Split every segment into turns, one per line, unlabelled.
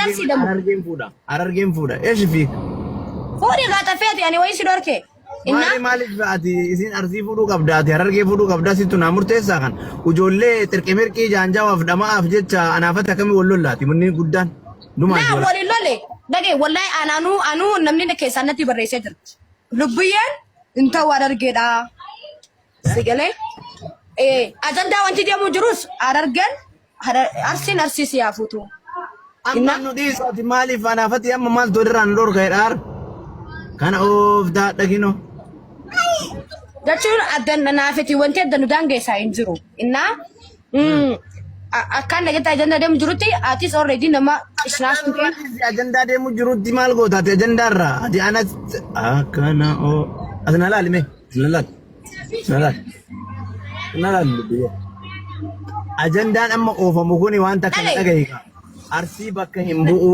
Arsii damu.
Harargeen fuudha. Harargeen fuudha. Eeshi fiik.
Fuudhi gaaxafeeti ani wayii si dhorke. Innaa
Maali maaliif ati isin arsii fuudhuu qabda ati harargee fuudhuu qabda sittu naa murteessaa kan ijoollee xirqimirqii jaanjawaaf dhama'aaf jecha anaafatti akkamii wal lollaati munni guddaan dumaa
Naa
ijoollee.
waliin lole dhagee wallahi anaanuu anuu namni keessaan natti barreessee jira. Lubbiyyeen hin ta'u harargeedha. Sigalee ajandaa wanti deemu jirus harargeen arsiin arsii si haa fuutu.
Amma nu dhiisu ati maaliif anaafatti amma maaltu irraa nu dhorka jedhaar. Kana of daadhagino.
Jechuun adda naafiti wanti adda nu daangeessaa hin jiru. Innaa akkaan dhaggeetta ajandaa deemu jirutti atis already nama ishnaas tuqee.
Ajandaa deemu jirutti maal goota ati ajandaa irraa ati ana akkana oo ati na laali mee ati na laali na laali na laali lubbiyyee. Ajandaan amma oofamu kuni waan takka na dhagahi kaa. Arsii bakka hin bu'u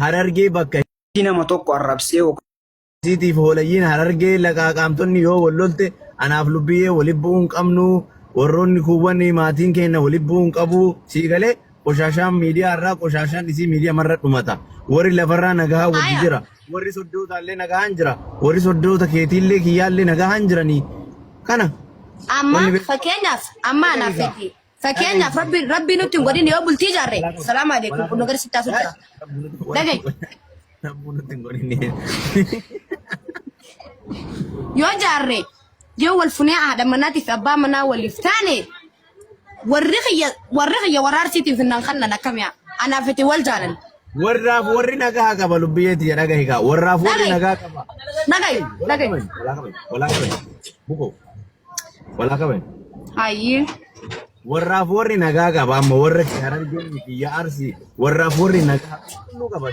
Harargee bakka
nama tokko arrabsee yookaan
Arsiitiif hoolayyiin Harargee laqaaqaamtonni yoo wal lolte anaaf lubbiyyee wali bu'uu hin qabnu warroonni kuuwwan maatiin keenya wali bu'uu hin qabu sii galee qoshaashaan miidiyaa irraa qoshaashaan isii miidiyaa marra dhumata warri lafarraa nagahaa wajji jira warri soddootaallee nagahaan jira warri soddoota keetiillee kiyyaallee nagahaan jiranii kana
Amma
wanni beeku
fakkeenyaaf amma anaaf fedhi. Fakkeenyaaf rabbi rabbi nutti hin godhin yoo bultii ijaarre salaamu alaikum kun gara sitti haasuu jira. Dhaga'i. Yoo ijaarre yoo wal funee haadha manaatiif abbaa manaa waliif taane warri kiyya warri kiyya warra arsiitiif nan kannan akkamiya anaaf itti wal jaalan.
Warraaf warri nagaa qaba lubbiyeeti jedha dhagahi kaa. Warraaf warri
Dhaga'i.
nagaa qaba.
Dhaga'i. Dhaga'i.
Walaa qaban. Walaa qaban. Bukoo. Walaa qaban.
Hayyee.
Warraaf warri nagaa qaba amma warra Harargeen biyya Arsii warraaf warri nagaa qulqulluu qaba.